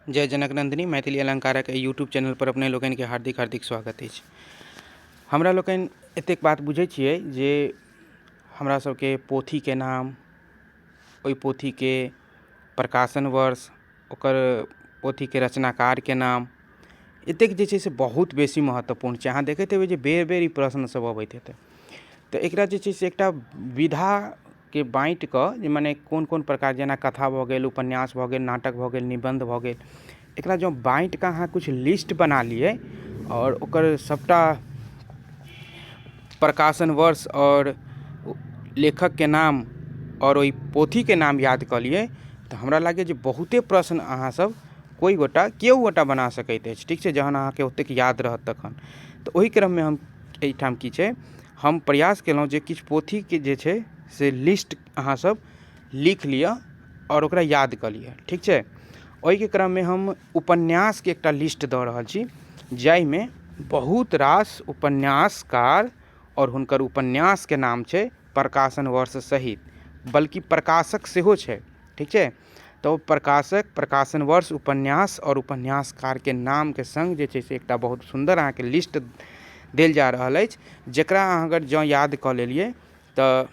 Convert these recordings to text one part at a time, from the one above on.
जय जनक नन्दिनी मैथिली अलङ्कारक एहि यूट्यूब चैनलपर अपने लोकनिके हार्दिक हार्दिक स्वागत अछि। हमरा लोकनि एतेक बात बुझै छियै जे हमरा सबके पोथीके नाम, ओहि पोथीके प्रकाशन वर्ष, ओकर पोथीके रचनाकारके नाम, एतेक जे छै से बहुत बेसी महत्वपूर्ण छै। अहाँ देखैत हेबै जे बेर बेर ई प्रश्न सब अबैत हेतै। तऽ एकरा जे छै से एकटा विधाके बाँटि कऽ जे मने कोन कोन प्रकार, जेना कथा भऽ गेल, उपन्यास भऽ गेल, नाटक भऽ गेल, निबन्ध भऽ गेल, एकरा जँ बाँटि कऽ अहाँ किछु लिस्ट बना लियै आओर ओकर सबटा प्रकाशन वर्ष आओर लेखकके नाम आओर ओहि पोथीके नाम याद कऽ लियै तऽ हमरा लागैए जे बहुते प्रश्न अहाँ सब कोइ गोटा केओ गोटा बना सकैत अछि। ठीक छै, जहन अहाँके ओतेक याद रहत तखन। तऽ ओहि क्रममे हम एहिठाम की छै, हम प्रयास केलहुँ जे किछु पोथीके जे छै से लिस्ट अहाँ सब लिख लिअ आओर ओकरा याद कऽ लिअ। ठीक छै, ओहिके क्रममे हम उपन्यासके एकटा लिस्ट दऽ रहल छी जाहिमे बहुत रास उपन्यासकार आओर हुनकर उपन्यासके नाम छै प्रकाशन वर्ष सहित, बल्कि प्रकाशक सेहो छै। ठीक छै, तऽ ओ प्रकाशक, प्रकाशन वर्ष, उपन्यास आओर उपन्यासकारके नामके सङ्ग जे छै से एकटा बहुत सुन्दर अहाँके लिस्ट देल जा रहल अछि, जकरा अहाँ अगर जँ याद कऽ लेलियै तऽ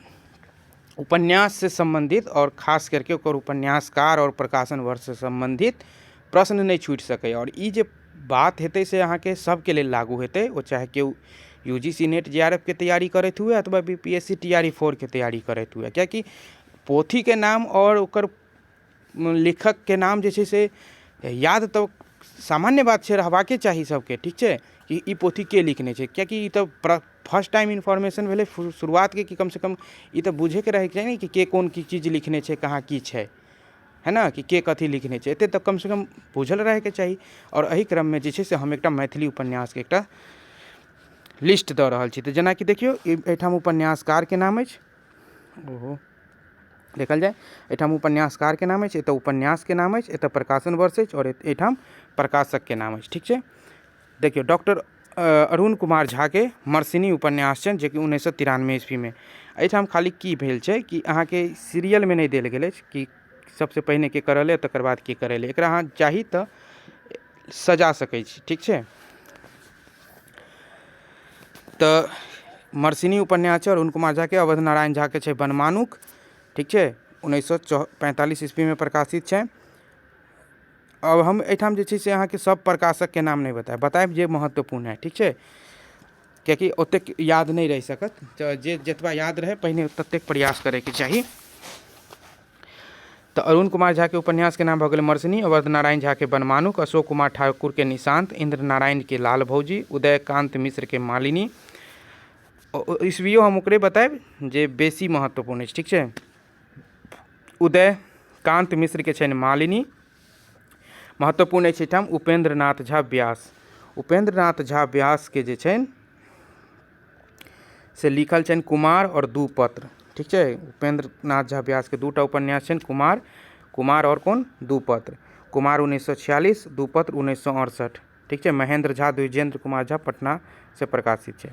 उपन्याससँ सम्बन्धित आओर खास करके ओकर उपन्यासकार आओर प्रकाशन वर्षसँ सम्बन्धित प्रश्न नहि छूटि सकैए। आओर ई जे बात हेतै से अहाँके सबके लेल लागू हेतै, ओ चाहे केओ U G C NET J R F के तैयारी करैत हुए अथवा B P S C T R E 4 के तैयारी करैत हुए, कियाकि पोथीके नाम आओर ओकर लेखकके नाम जे छै से याद तऽ सामान्य बात छै, रहबाके चाही सबके। ठीक छै, कि ई पोथी के लिखने छै, कियाकि ई तऽ फर्स्ट टाइम इन्फॉर्मेशन भेलै शुरुआतके, कि कमसँ कम ई तऽ बुझैके रहैके चाही ने कि के कोन की चीज लिखने छै, कहाँ की छै, है ने, कि के कथी लिखने छै, एते तऽ कमसँ कम बुझल रहैके चाही। आओर एहि क्रममे जे छै से हम एकटा मैथिली उपन्यासके एकटा लिस्ट दऽ रहल छी। तऽ जेनाकि देखियौ, एहिठाम उपन्यासकारके नाम अछि, ओहो देखल जाय, एहिठाम उपन्यासकारके नाम अछि, एतऽ उपन्यासके नाम अछि, एतऽ प्रकाशन वर्ष अछि आओर एहिठाम प्रकाशकके नाम अछि। ठीक छै, देखियौ डॉक्टर अरुण कुमार झाके मर्सिनी उपन्यास छनि जेकि 1993 ईस्वीमे। एहिठाम खाली की भेल छै कि अहाँके सीरियलमे नहि देल गेल अछि कि सबसँ पहिने के करल तकर बाद के करल, एकरा अहाँ चाही तऽ सजा सकै छी। ठीक छै, तऽ मर्सिनी उपन्यास छै अरुण कुमार झाके। अवध नारायण झाके छै बनमानुख। ठीक छै, 1945 ईस्वीमे प्रकाशित छै। अब हम एहिठाम जे छै से अहाँके सब प्रकाशकके नाम नहि बतायब, बतायब जे महत्वपूर्ण है। ठीक छै, कियाकि ओतेक याद नहि रहि सकत, तऽ जे जतबा याद रहै पहिने ततेक प्रयास करैके चाही। तऽ अरुण कुमार झाके उपन्यासके नाम भऽ गेलै मर्सिनी, अवध नारायण झाके बनमानुख, अशोक कुमार ठाकुरके निशांत, इन्द्र नारायणके लाल भौजी, उदयकांत मिश्रके मालिनी। ईस्वियो हम ओकरे बतायब जे बेसी महत्वपूर्ण अछि। ठीक छै, उदयकांत मिश्रके छनि मालिनी। महत्वपूर्ण अछि एहिठाम उपेन्द्र नाथ झा व्यास। उपेन्द्र नाथ झा व्यासके जे छनि से लिखल छनि कुमार आओर दू पत्र। ठीक छै, उपेन्द्र नाथ झा व्यासके दूटा उपन्यास छनि, कुमार, कुमार आओर कोन, दू पत्र। कुमार 1946, दू पत्र 1968। ठीक छै, महेंद्र झा द्विजेंद्र कुमार झा पटना से प्रकाशित छै।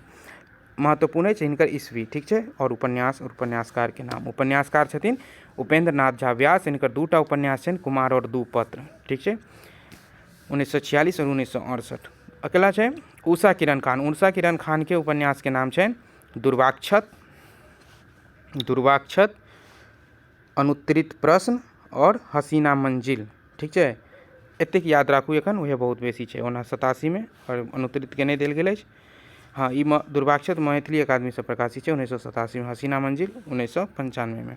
महत्वपूर्ण अछि हिनकर ईस्वी। ठीक छै, आओर उपन्यास और उपन्यासकारके नाम, उपन्यासकार छथिन उपेंद्र नाथ झा व्यास, हिनकर दूटा उपन्यास छनि कुमार आओर दू पत्र। ठीक छै, 1946 आओर 1968। अकेला छै उषा किरण खान। उषा किरण खानके उपन्यासके नाम छनि दुर्वाक्षत, दुर्वाक्षत, अनुत्तरित प्रश्न आओर हसीना मंजिल। ठीक छै, एतेक याद राखू एखन, उएह बहुत बेसी छै। ओना 87मे आओर अनुत्तरितके नहि देल गेल अछि। हँ, ई दुर्वाक्षत मैथिली अकादमीसँ प्रकाशित छै 1987मे, हसीना मंजिल 1995मे।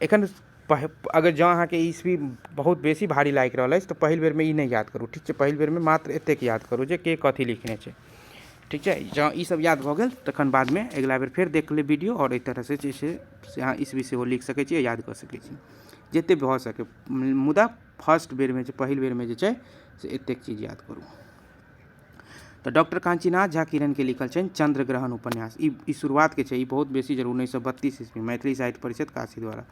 एखन अगर जँ अहाँके ईस्वी बहुत बेसी भारी लागि रहल अछि तऽ पहिल बेरमे ई नहि याद करू। ठीक छै, पहिल बेरमे मात्र एतेक याद करू जे के कथी लिखने छै। ठीक छै, जँ ई सब याद भऽ गेल तखन बादमे अगिला बेर फेर देख लेब वीडियो आओर एहि तरहसँ जे छै से अहाँ ईस्वी सेहो लिख सकै छी, याद कऽ सकै छी जतेक भऽ सकै, मुदा फर्स्ट बेरमे जे पहिल बेरमे जे छै से एतेक चीज याद करू। तऽ डॉक्टर काञ्चीनाथ झा किरणके लिखल छनि चंद्रग्रहण उपन्यास। ई शुरुआतके छै, ई बहुत बेसी जरूर 1932 ईस्वी मैथिली साहित्य परिषद काशी द्वारा।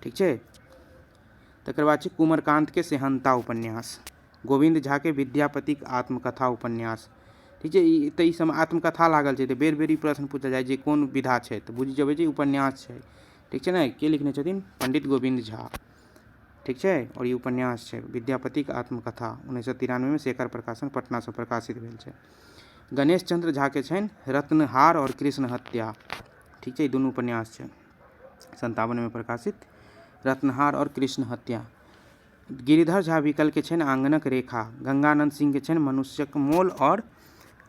ठीक छै, तकर बाद छै कुमरकान्तके सेहन्ता उपन्यास, गोविन्द झाके विद्यापतिक आत्मकथा उपन्यास। ठीक छै, ई तऽ ई सब आत्मकथा लागल छै तऽ बेर बेर ई प्रश्न पूछल जाइ जे कोन विधा छै, तऽ बुझि जेबै जे उपन्यास छै। ठीक छै ने, के लिखने छथिन पंडित गोविन्द झा। ठीक छै। आओर ई उपन्यास छै विद्यापतिक आत्मकथा, 1993मे शेखर प्रकाशन पटनासँ प्रकाशित भेल छै। गणेश चंद्र झा के छनि रत्नहार आओर कृष्ण हत्या, ठीक छै। ई दुनू उपन्यास छै 57मे प्रकाशित, रत्नहार आओर कृष्ण हत्या। गिरिधर झा विकल के छनि आंगनक रेखा। गंगानंद सिंह के छनि मनुष्यक मोल आओर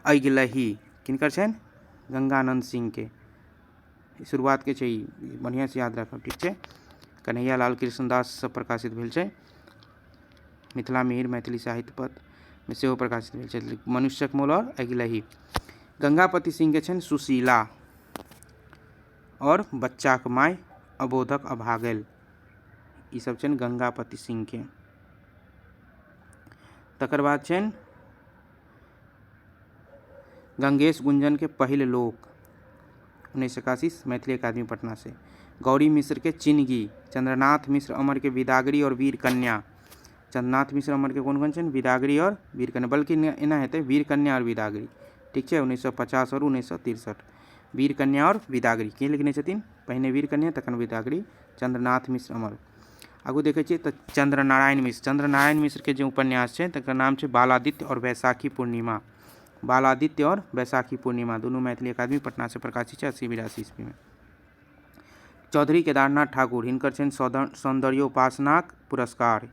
अगिलही। किनकर छनि? गंगानंद सिंह के। शुरुआत के छै ई, बढ़िआँ से याद राखब, ठीक छै। कन्हैया लाल कृष्णदास से प्रकाशित भेल छै। मिथिला मिहिर मैथिली साहित्य पत्र मे सेहो प्रकाशित भेल छै मनुष्यक मोल आओर अगिलही। गंगापति सिंह के छनि सुशीला आओर बच्चाक माय अबोधक अभागल। ई सब छनि गंगापति सिंह के। तकर बाद छनि गंगेश गुंजन के पहिल लोक, 1981, मैथिली अकादमी पटना से। गौरी मिश्र के चिनगी। चंद्रनाथ मिश्र अमर के विदागरी और वीर कन्या। चंद्रनाथ मिश्र अमर के कोन कोन छनि? विदागरी और वीर कन्या, बल्कि एना हेतै वीर कन्या और विदागरी, ठीक छै। 1950 और 1963, वीर कन्या और विदागरी के लिखने छथिन? पहिने वीर कन्या तखन विदागरी, चंद्रनाथ मिश्र अमर। आगू देखै छियै तऽ चंद्रनारायण मिश्र। चंद्रनारायण मिश्र के जे उपन्यास छै तकर नाम छै बालादित्य और वैशाखी पूर्णिमा। बालादित्य और वैशाखी पूर्णिमा दुनू मैथिली अकादमी पटना से प्रकाशित छै 80-82 ईस्वी में। चौधरी केदारनाथ ठाकुर, हिनकर छनि सौंदर्योपासनाक पुरस्कार,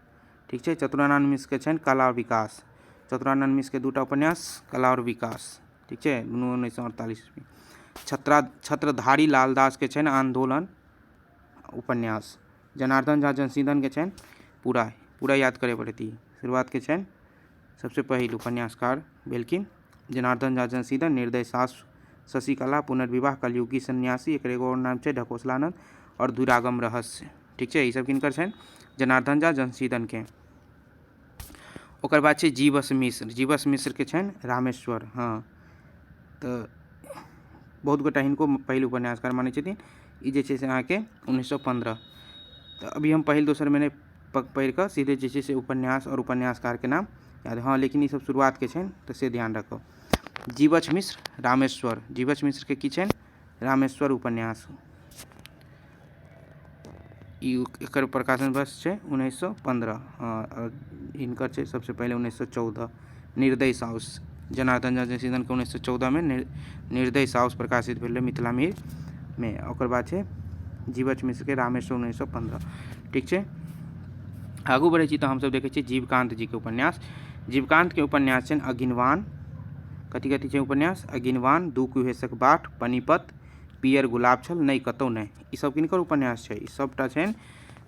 ठीक छै। चतुरानंद मिश्र के छनि कला विकास। चतुरानंद मिश्र के दूटा उपन्यास कला और विकास, ठीक छै, दुनू 1948 ईस्वी। छत्रधारी लालदास के छनि आंदोलन उपन्यास। जनार्दन झा जनसीदन के छनि पूरा, पूरा याद करे पड़त ई। शुरुआत के छनि सबसे पहिल उपन्यासकार भेलखिन जनार्दन झा जनसीदन। निर्दय सास शशिकला, पुनर्विवाह, कलयुगी सन्यासी, एकर एगो और नाम छै ढकोसलानंद और दुरागम रहस्य, ठीक छै। ई सब किनकर छनि? जनार्दन झा जनसीदन के। ओकर बाद छै जीवस मिश्र। जीवस मिश्र के छनि रामेश्वर। हँ, तऽ बहुत गोटा हिनको पहिल उपन्यासकार मानै छथिन। ई जे छै से अहाँके 1915। तऽ अभी हम पहिल दोसरमे नहि पढ़ि कऽ सीधे जे छै से उपन्यास आओर उपन्यासकारके नाम याद। हँ, लेकिन ई सब शुरुआतके छनि तऽ से ध्यान राखब। जीवछ मिश्र रामेश्वर। जीवछ मिश्रके की छनि? रामेश्वर उपन्यास। ई एकर प्रकाशन वर्ष छै 1915। हँ, आओर हिनकर छै सबसँ पहिले 1914 निर्दय साउस। जनार्दन झा जनसीदनके 1914मे निर्दय साउस प्रकाशित भेल रहै मिथिला मिहिरमे। ओकर बाद छै जीवछ मिश्रके रामेश्वर 1915, ठीक छै। आगू बढ़ै छी तऽ हमसब देखै छियै जीवकान्त जीके उपन्यास। जीवकान्तके उपन्यास छनि अगिनवान। कथी कथी छै उपन्यास? अगिनवान, दू कुहेसक बाट, पनिपत, पियर गुलाब छल, नहि कतौ नहि। ई सब किनकर उपन्यास छै? ई सबटा छनि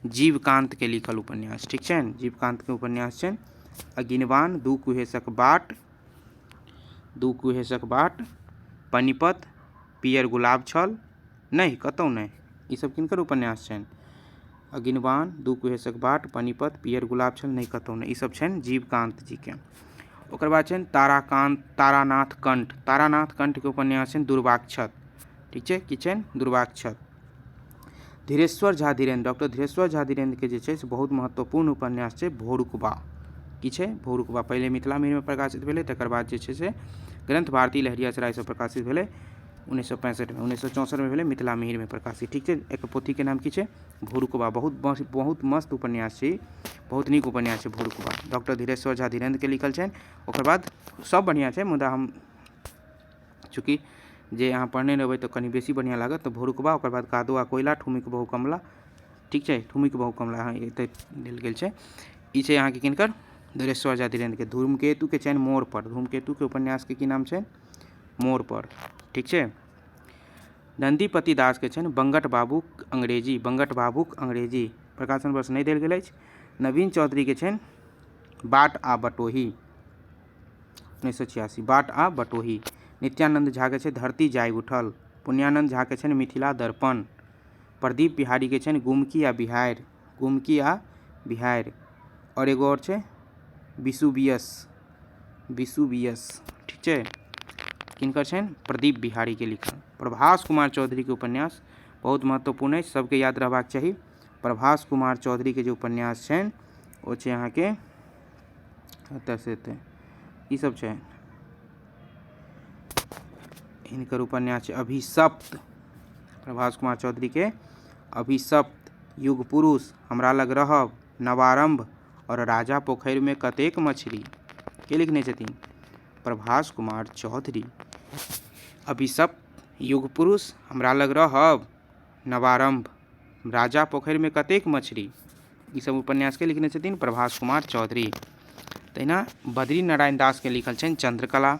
जीवकान्तके लिखल उपन्यास, ठीक छनि। जीवकान्तके उपन्यास छनि अगिनवान, दू कुहेसक बाट, दू कुहेसक बाट, पनिपत, पियर गुलाब छल, नहि कतौ नहि। ई सब किनकर उपन्यास छनि? अगिनवान, दू कुहेसक बाट, पनिपत, पियर गुलाब छल, नहि कतौ नहि। ई सब छनि जीवकान्त जीके। ओकर बाद छनि ताराकान्त, तारानाथ कंठ। तारानाथ कंठके उपन्यास छनि दुर्वाक्षत, ठीक छै। की छनि? दुर्वाक्षत। धीरेश्वर झा धीरेन्द्र, डॉक्टर धीरेश्वर झा धीरेन्द्रके जे छै से बहुत महत्वपूर्ण उपन्यास छै भोरुकबा। की छै? भोरुकबा। पहिले मिथिला मिहिरमे प्रकाशित भेलै, तकर बाद जे छै से ग्रंथ भारती लहेरियासरायसँ प्रकाशित भेलै 1965मे। 1964मे भेलै मिथिला मिहिरमे प्रकाशित, ठीक छै। एकर पोथीके नाम की छै? भोरुकबा। बहुत बहुत मस्त उपन्यास छै, बहुत नीक उपन्यास छै भोरुकबा। डॉक्टर धीरेश्वर झा धीरेन्द्रके लिखल छनि। ओकर बाद सब बढ़िआँ छै, मुदा हम चूँकि जे अहाँ पढ़ने रहबै तऽ कनि बेसी बढ़िआँ लागत। तऽ भोरुकबा, ओकर बाद कादो आ कोयला, ठुमुकि बहु कमला, ठीक छै, ठुमुकि बहु कमला, हँ एतऽ देल गेल छै। ई छै अहाँके किनकर? धीरेश्वर झा धीरेन्द्रके। धूमकेतुके छनि मोड़ पर। धूमकेतुके उपन्यासके की नाम छै? मोड़ पर, ठीक छै। नन्दीपति दासके छनि बंगट बाबूक अंग्रेजी। बंगट बाबूक अंग्रेजी प्रकाशन वर्ष नहि देल गेल अछि। नवीन चौधरीके छनि बाट आ बटोही, 1986, बाट आ बटोही। नित्यानंद झाके छै धरती जागि उठल। पुण्यानंद झाके छनि मिथिला दर्पण। प्रदीप बिहारीके छनि गुमकी आ बिहारि, गुमकी आ बिहारि। आओर एगो आओर छै विसुवियस, विसुवियस, ठीक छै। किनकर छनि? प्रदीप बिहारीके लिखल। प्रभास कुमार चौधरीके उपन्यास बहुत महत्वपूर्ण अछि, सबके याद रहबाक चाही। प्रभास कुमार चौधरीके जे उपन्यास छनि ओ छै अहाँके एतऽ से एतऽ ई सब छै। हिनकर उपन्यास छै अभिशप्त। प्रभास कुमार चौधरीके अभिशप्त, युग पुरुष, हमरा लग रहब, नवारम्भ आओर राजा पोखरिमे कतेक मछली के लिखने छथिन? प्रभास कुमार चौधरी। अभिशप्त, युग पुरुष, हमरा लग रहब, नवारम्भ, राजा पोखरिमे कतेक मछली, ई सब उपन्यासके लिखने छथिन प्रभास कुमार चौधरी। तहिना बद्री नारायण दासके लिखल छनि चंद्रकला।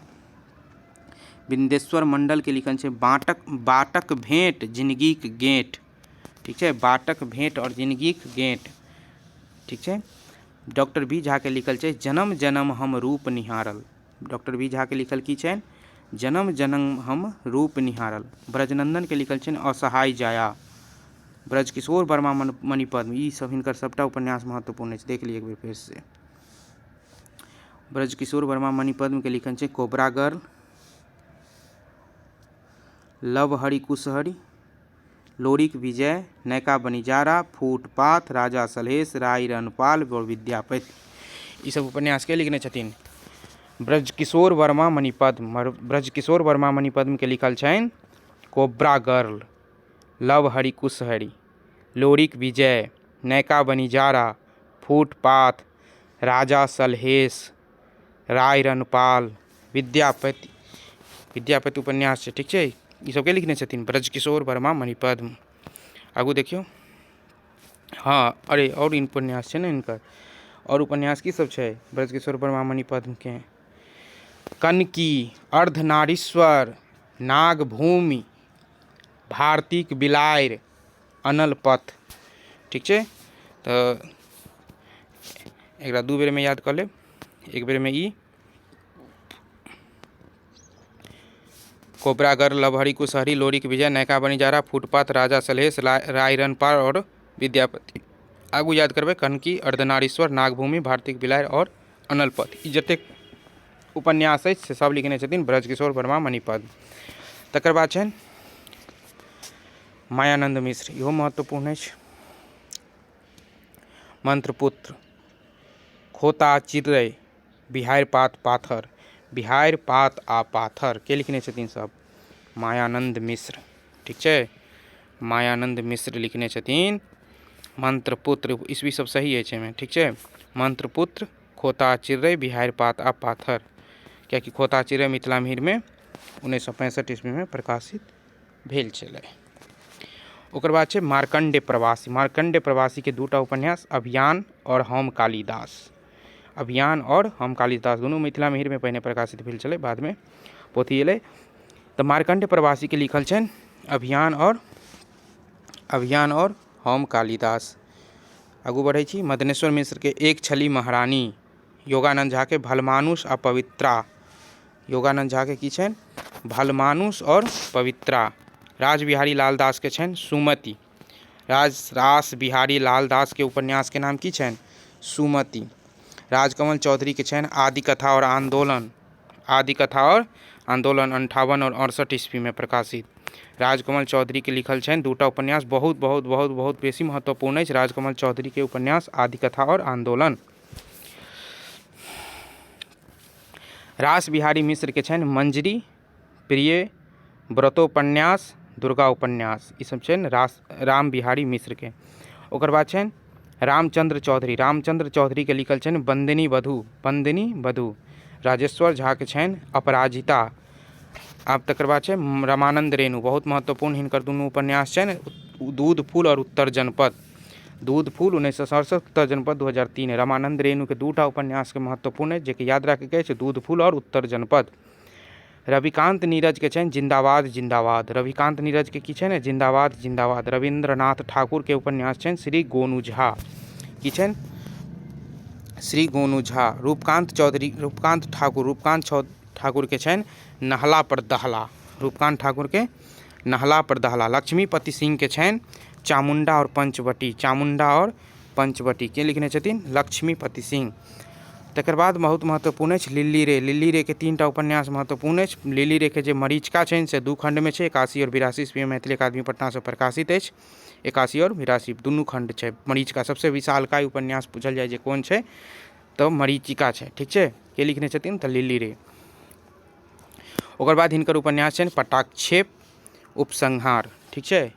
बिन्देश्वर मण्डलके लिखल छै बाटक बाटक भेँट जिनगीक गेँट। ठीक छै, बाटक भेँट आओर जिनगीक गेँट। ठीक छै, डॉक्टर बी झाके लिखल छै जनम जनम हम रूप निहारल। डॉक्टर बी झाके लिखल की छनि? जनम जनम हम रूप निहारल। ब्रजनन्दनके लिखल छनि असहाय जाया। ब्रजकिशोर वर्मा मणिपद्म, ई सब हिनकर सबटा उपन्यास महत्वपूर्ण अछि, देख लियै एक बेर फेरसँ। ब्रजकिशोर वर्मा मणिपद्मके लिखल छै कोबरा गर्ल, लव हरि कुशहरि, लोरिक विजय, नैका बनिजारा, फुटपाथ, राजा सलहेश, राय रणपाल और विद्यापति, ई सब उपन्यासके लिखने छथिन ब्रजकिशोर वर्मा मणिपद्म। ब्रजकिशोर वर्मा मणिपद्मके लिखल छनि कोब्रा गर्ल, लव हरि कुशहरि, लोरिक विजय, नैका बनिजारा, फुटपाथ, राजा सलहेश, राय रणपाल, विद्यापति, विद्यापति उपन्यास छै। ठीक छै, ई सबके लिखने छथिन ब्रजकिशोर वर्मा मणिपद्म। आगू देखियौ। हँ, अरे आओर उपन्यास छै ने हिनकर, आओर उपन्यास की सब छै ब्रजकिशोर वर्मा मणिपद्मके? कनकी, अर्धनारीश्वर, नागभूमि, भारतीक बिलाड़ि, अनल पथ। ठीक छै, तऽ एकरा दू बेरमे याद कऽ लेब, एक बेरमे ई कोबरागर, लवहरि कुशहरि, लोरिक विजय, नयका बनिजारा, फुटपाथ, राजा सलहेश, राय रणपाल आओर विद्यापति। आगू याद करबै कनकी, अर्धनारीश्वर, नागभूमि, भारतीक बिलाड़ि आओर अनल पथ। ई जतेक उपन्यास अछि से सब लिखने छथिन ब्रजकिशोर वर्मा मणिपद्म। तकर बाद छनि मायानन्द मिश्र, इहो महत्वपूर्ण अछि। मंत्रपुत्र, खोता चिड़ै, बिहाड़ि पात पाथर, बिहाड़ि पात आ पाथर के लिखने छथिन सब? मायानन्द मिश्र। ठीक छै, मायानन्द मिश्र लिखने छथिन मंत्रपुत्र, ईस्वी सब सही अछि एहिमे। ठीक छै, मंत्रपुत्र, खोता चिड़ै, बिहाड़ि पात आ पाथर, कियाकि खोता चिड़ै मिथिला मिहिरमे 1965 ईस्वीमे प्रकाशित भेल छलै। ओकर बाद छै मार्कण्डेय प्रवासी। मार्कण्डेय प्रवासीके दूटा उपन्यास अभियान आओर हम कालिदास। अभियान आओर हम कालिदास दुनू मिथिला मिहिरमे पहिने प्रकाशित भेल छलै, बादमे पोथी एलै। तऽ मार्कण्डेय प्रवासीके लिखल छनि अभियान आओर हम कालिदास। आगू बढ़ै छी, मदनेश्वर मिश्रके एक छली महारानी, योगानन्द झाके भलमानुष आ पवित्रा। योगानन्द झाके की छनि? भलमानुष आओर पवित्रा। राजबिहारी लाल दासके छनि सुमति। रास बिहारी लाल दासके उपन्यासके नाम की छनि? सुमति। राजकमल चौधरीके छनि आदिकथा आओर आन्दोलन। आदिकथा आओर आन्दोलन 58 आओर 68 ईस्वीमे प्रकाशित। राजकमल चौधरीके लिखल छनि दूटा उपन्यास बहुत बहुत बहुत बहुत बेसी महत्वपूर्ण अछि राजकमल चौधरीके उपन्यास आदिकथा आओर आन्दोलन। रास बिहारी मिश्रके छनि मंजरी, प्रिय व्रतोपन्यास, दुर्गा उपन्यास, ई सब छनि राम बिहारी मिश्रके। ओकर बाद छनि रामचंद्र चौधरी। रामचंद्र चौधरीके लिखल छनि बंदिनी वधू, बंदिनी वधू। राजेश्वर झाके छनि अपराजिता। आब तकर बाद छै रमानंद रेणु, बहुत महत्वपूर्ण हिनकर दुनू उपन्यास छनि दूध फूल आओर उत्तर जनपद। दूध फूल 1967, उत्तर जनपद 2003। रमानंद रेणुके दूटा उपन्यासके महत्वपूर्ण अछि जेकि याद राखैके अछि, दूध फूल आओर उत्तर जनपद। रविकांत नीरज के छनि जिंदाबाद जिंदाबाद। रविकांत नीरज के की छनि? जिंदाबाद जिंदाबाद। रविन्द्रनाथ ठाकुर के उपन्यास छनि श्री गोनू झा। की छनि? श्री गोनू झा। रूपकांत चौधरी, रूपकांत ठाकुर, रूपकांत ठाकुर के छनि नहला पर दहला। रूपकांत ठाकुर के नहला पर दहला। लक्ष्मीपति सिंह के छनि चामुंडा और पंचवटी। चामुंडा और पंचवटी के लिखने छथिन? लक्ष्मीपति सिंह। तकर बाद बहुत महत्वपूर्ण अछि लिली रे। लिली रे के 3टा उपन्यास महत्वपूर्ण अछि। लिली रे के जे मरीचिका छनि से 2 खंडमे छै, 81 आओर 82 ईस्वीमे मैथिली अकादमी पटनासँ प्रकाशित अछि। 81 आओर 82 दुनू खंड छै। मरीचिका सबसँ विशालकाय उपन्यास पूछल जाय जे कोन छै तऽ मरीचिका छै। ठीक छै, के लिखने छथिन? तऽ लिली रे। ओकर बाद हिनकर उपन्यास छनि पटाक्षेप, उपसंहार। ठीक छै,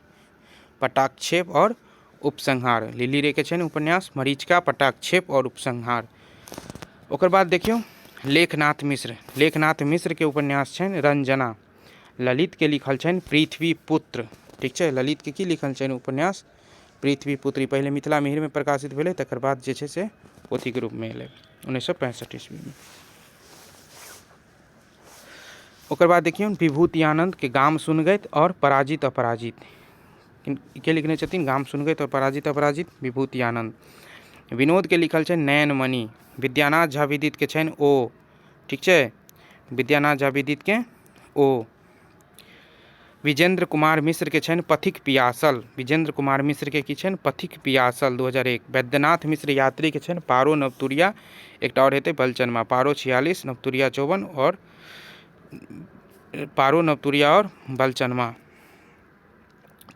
पटाक्षेप आओर उपसंहार। लिली रे के छनि उपन्यास मरीचिका, पटाक्षेप आओर उपसंहार। ओकर बाद देखियौ लेखनाथ मिश्र। लेखनाथ मिश्र के उपन्यास छनि रंजना। ललित के लिखल छनि पृथ्वी पुत्र। ठीक छै, ललित के की लिखल छनि उपन्यास? पृथ्वी पुत्री। पहिले मिथिला मिहिर में प्रकाशित भेलै, तकर बाद जे छै से पोथीके रूपमे एलै 1965 ईस्वीमे। ओकर बाद देखियौ विभूति आनन्द के गाम सुनगैत आओर पराजित अपराजित। के लिखने छथिन गाम सुनगैत आओर पराजित अपराजित? विभूति आनन्द। विनोद के लिखल छनि नयनमणि। विद्यानाथ झा विदित के छनि ओ। ठीक छै, विद्यानाथ झा विदित के ओ। विजेंद्र कुमार मिश्र के छनि पथिक पियासल। विजेंद्र कुमार मिश्र के की छनि? पथिक पियासल 2001। वैद्यनाथ मिश्र यात्री के छनि पारो नवतुरिया, एकटा आओर हेतै बलचनमा। पारो 46, नवतुरिया 54 आओर पारो नवतुरिया आओर बलचनमा।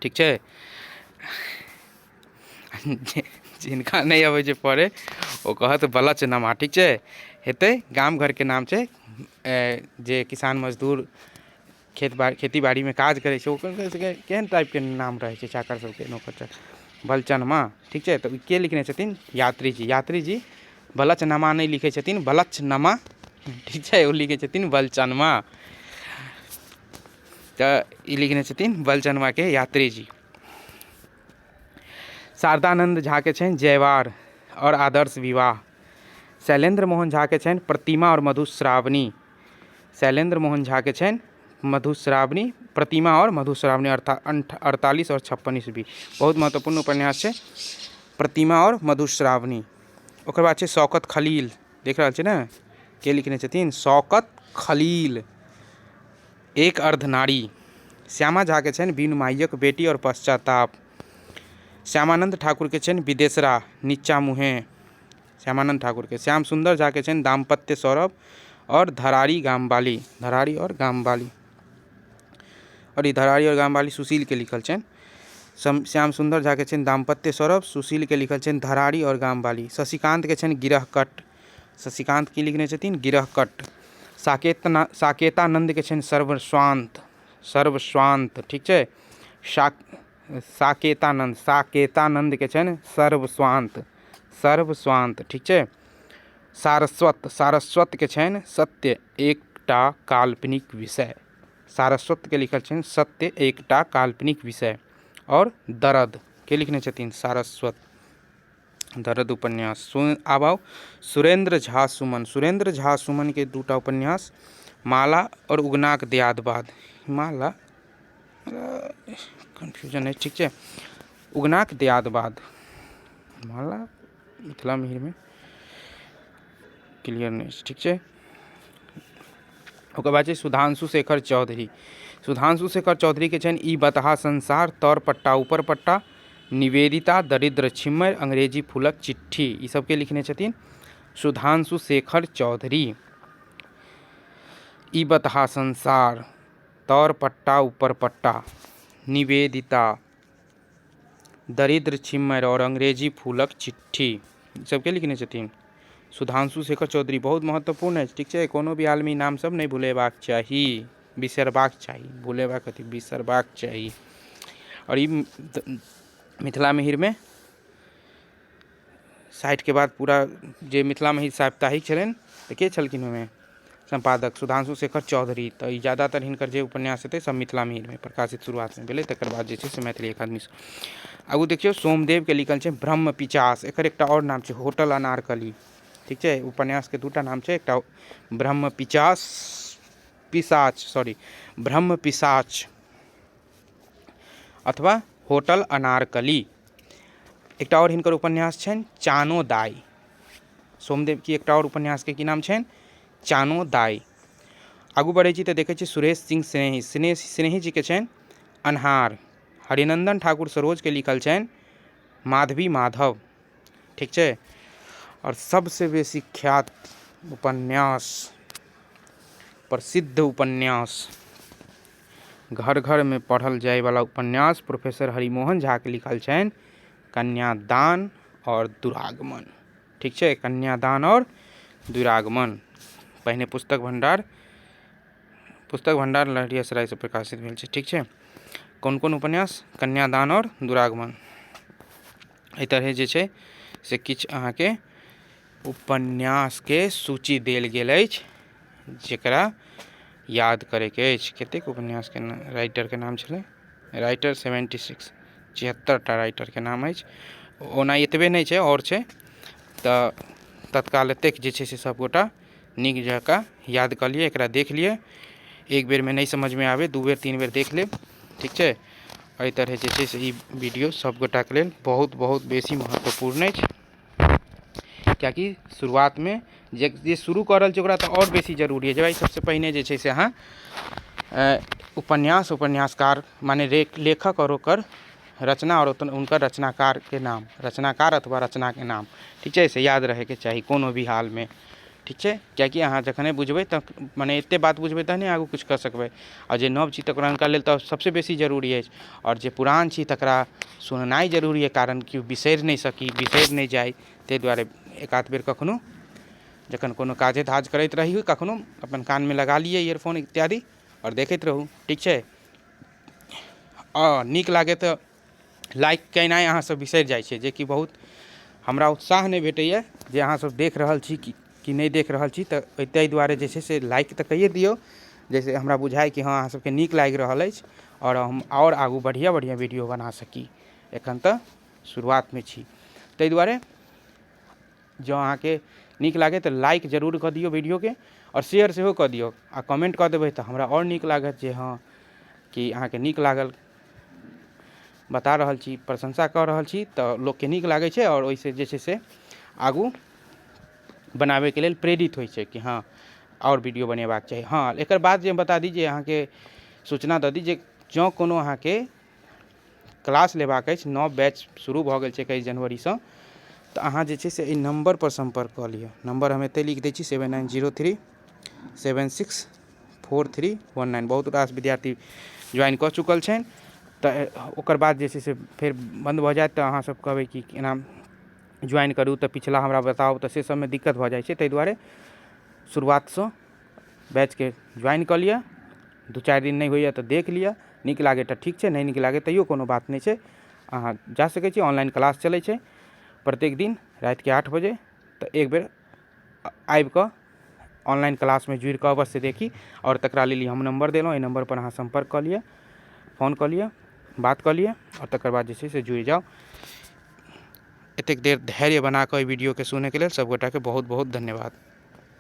ठीक छै, जिनका नहि अबै छै पढ़े ओ कहत बलचनमा। ठीक छै, हेतै गाम घरके नाम छै, जे किसान मजदूर खेत बाड़ी खेती बाड़ीमे काज करै छै ओकर सबके केहन टाइपके नाम रहै छै चाकर सबके, नौकर चाकर, बलचनमा। ठीक छै, तऽ के लिखने छथिन? यात्री जी। यात्री जी बलचनमा नहि लिखै छथिन बलचनमा, ठीक छै, ओ लिखै छथिन बलचनमा। तऽ ई लिखने छथिन बलचनमाके यात्री जी। शारदानन्द झाके छनि जयवार आओर आदर्श विवाह। शैलेन्द्र मोहन झाके छनि प्रतिमा आओर मधुश्रावणी। शैलेन्द्र मोहन झाके छनि मधुश्रावणी, प्रतिमा आओर मधुश्रावणी, 48 आओर 56 ईस्वी। बहुत महत्वपूर्ण उपन्यास छै प्रतिमा आओर मधुश्रावणी। ओकर बाद छै शौकत खलील। देख रहल छी ने के लिखने छथिन? शौकत खलील, एक अर्धनारी। श्यामा झा के छनि बिनु माइयक बेटी और पश्चाताप। श्यामानंद ठाकुर के छनि विदेसरा नीचा मुँहे, श्यामानंद ठाकुर के। श्याम सुंदर झा के छनि दाम्पत्य सौरभ और धरारी गामवाली, धरारी और गामवाली, और ई धरारी और गामवाली सुशील के लिखल छनि। श्याम सुंदर झा के छनि दाम्पत्य सौरभ, सुशील के लिखल छनि धरारी और गामवाली। शशिकांत के छनि गिरहकट, शशिकांत की लिखने छथिन? गिरहकट। साकेतानंद के छनि सर्वस्वांत, सर्वस्वांत, ठीक छै, साकेतानंद, साकेतानंद के छनि सर्वस्वांत, सर्वस्वांत, ठीक छै। सारस्वत, सारस्वत के छनि सत्य एकटा काल्पनिक विषय, सारस्वत के लिखल छनि सत्य एकटा काल्पनिक विषय। और दर्द के लिखने छथिन? सारस्वत, दर्द उपन्यास। आब आउ सुरेंद्र झा सुमन। सुरेंद्र झा सुमन के दूटा उपन्यास माला और उगनाक दियादवाद। माला कन्फ्यूजन है, ठीक छै, उगनाक दियादवाद, माला मिथिला मिहिर में क्लियर नहि, ठीक छै। ओकर बाद छै सुधांशु शेखर चौधरी। सुधांशु शेखर चौधरी के छनि ई बतहा संसार, तर पट्टा ऊपर पट्टा, निवेदिता, दरिद्र छिम्मर, अंग्रेजी फूलक चिट्ठी, ई सबके लिखने छथिन सुधांशु शेखर चौधरी। ई बतहा संसार, तर पट्टा ऊपर पट्टा, निवेदिता, दरिद्र छिम्मर और अंग्रेजी फूलक चिट्ठी, ई सबके लिखने छथिन सुधांशु शेखर चौधरी। बहुत महत्वपूर्ण अछि, ठीक छै, कोनो भी हालमे ई नाम सब नहि भुलेबाक चाही, बिसरबाक चाही, भुलेबाक अथी बिसरबाक चाही। आओर ई मिथिला मिहिरमे 60के बाद पूरा जे मिथिला मिहिर साप्ताहिक छलनि तऽ के छलखिन ओहिमे सम्पादक? सुधांशु शेखर चौधरी। तऽ ई ज्यादातर हिनकर जे उपन्यास हेतै सब मिथिला मिहिरमे प्रकाशित शुरुआतमे भेलै, तकर बाद जे छै से मैथिली अकादमीसँ। आगू देखियौ सोमदेवके लिखल छै ब्रह्म पिचास, एकर एकटा आओर नाम छै होटल अनारकली, ठीक छै, उपन्यासके दूटा नाम छै, एकटा ब्रह्म पिचास, पिशाच, सॉरी, ब्रह्म पिशाच अथवा होटल अनारकली। एकटा आओर हिनकर उपन्यास छनि चानो दाइ। सोमदेव की एकटा आओर उपन्यासके की नाम छनि? चानो दाइ। आगू बढ़ै छी तऽ देखै छी सुरेश सिंह स्नेही। स्नेही जीके छनि अन्हार। हरिनंदन ठाकुर सरोजके लिखल छनि माधवी माधव, ठीक छै। आओर सबसँ बेसी ख्यात उपन्यास, प्रसिद्ध उपन्यास, घर घरमे पढ़ल जाइवला उपन्यास प्रोफेसर हरिमोहन झाके लिखल छनि कन्यादान आओर दुरागमन, ठीक छै, कन्यादान आओर दुरागमन। पहिने पुस्तक भंडार, पुस्तक भंडार लहेरियासरायसँ प्रकाशित भेल छै, ठीक छै। कोन कोन उपन्यास? कन्यादान आओर दुरागमन। एहि तरहे जे छै से किछु अहाँके उपन्यासके सूची देल गेल अछि जकरा याद करैके अछि। कतेक उपन्यासके राइटरके नाम छलै? राइटर 76, 76टा राइटरके नाम अछि। ओना एतबे नहि छै, आओर छै। तऽ तत्काल एतेक जे छै से सभगोटा नीक जकाँ याद कऽ लिअ, एकरा देख लिअ। एक बेरमे नहि समझमे आबै, 2 बेर 3 बेर देख लेब, ठीक छै। एहि तरहे जे छै से ई वीडियो सभगोटाके लेल बहुत बहुत बेसी महत्वपूर्ण अछि, किएकि शुरुआतमे जे जे शुरू कऽ रहल छै ओकरा तऽ आओर बेसी जरूरी अछि। भाइ सबसँ पहिने जे छै से अहाँ उपन्यास, उपन्यासकार माने लेखक आओर ओकर रचना आओर हुनकर रचनाकारके नाम, रचनाकार अथवा रचनाके नाम, ठीक छै, से याद रहैके चाही कोनो भी हालमे, ठीक छै। किएकि अहाँ जखने बुझबै तऽ मने एतेक बात बुझबै तहने आगू किछु कऽ सकबै। आओर जे नव छी तकरा हुनका लेल तऽ सबसँ बेसी जरूरी अछि, आओर जे पुरान छी तकरा सुननाइ जरूरी अछि, कारण कि बिसरि नहि सकी, बिसरि नहि जाइ, ताहि दुआरे एकाध बेर कखनो जखन कोनो काजे धाज करैत रही कखनो अपन कानमे लगा लिअ इयरफोन इत्यादि आओर देखैत रहू, ठीक छै। आओर नीक लागै तऽ लाइक केनाइ अहाँ सब बिसरि जाइ छियै, जेकि बहुत हमरा उत्साह नहि भेटैए जे अहाँ सब देख रहल छी कि नहि देख रहल छी। तऽ ताहि दुआरे जे छै से लाइक तऽ कैये दियौ, जाहिसँ हमरा बुझाइ कि हँ अहाँ सबके नीक लागि रहल अछि आओर हम आओर आगू बढ़िआँ बढ़िआँ वीडियो बना सकी। एखन तऽ शुरुआतमे छी, ताहि दुआरे जँ अहाँके नीक लागै तऽ लाइक जरूर कऽ दियौ वीडियोके आओर शेयर सेहो कऽ दियौ, आ कमेंट कऽ देबै तऽ हमरा आओर नीक लागत जे हँ कि अहाँके नीक लागल, बता रहल छी, प्रशंसा कऽ रहल छी, तऽ लोकके नीक लागै छै आओर ओहिसँ जे छै से आगू बनाबैके लेल प्रेरित होइ छै कि हँ आओर वीडियो बनेबाक चाही। हँ, एकर बाद जे हम बता दी जे अहाँके सूचना दऽ दी जे जँ कोनो अहाँके क्लास लेबाक अछि, नव बैच शुरू भऽ गेल छै 21 जनवरीसँ, तऽ अहाँ जे छै से एहि नम्बरपर सम्पर्क कऽ लिअ। नम्बर हम एतहि लिख दै छी, 7903764319। बहुत रास विद्यार्थी ज्वाइन कऽ चुकल छनि, तऽ ओकर बाद जे छै से फेर बन्द भऽ जायत, तऽ अहाँ सब कहबै कि केना ज्वाइन करू, तऽ पिछला हमरा बताउ, तऽ से सबमे दिक्कत भऽ जाइ छै। ताहि दुआरे शुरुआतसँ बैचके ज्वाइन कऽ लिअ। 2-4 दिन नहि होइए तऽ देख लिअ, नीक लागै तऽ ठीक छै, नहि नीक लागै तैयो कोनो बात नहि छै, अहाँ जा सकै छी। ऑनलाइन क्लास चलै छै प्रत्येक दिन रातिके 8 बजे, तऽ एक बेर आबिकऽ ऑनलाइन क्लासमे जुड़िकऽ अवश्य देखी। आओर तकरा लेल हम नम्बर देलहुँ, एहि नम्बरपर अहाँ सम्पर्क कऽ लिअ, फोन कऽ लिअ, बात कऽ लिअ आओर तकर बाद जे छै से जुड़ि जाउ। एतेक देर धैर्य बनाकऽ एहि वीडियोके सुनैके लेल सभगोटाके बहुत बहुत धन्यवाद।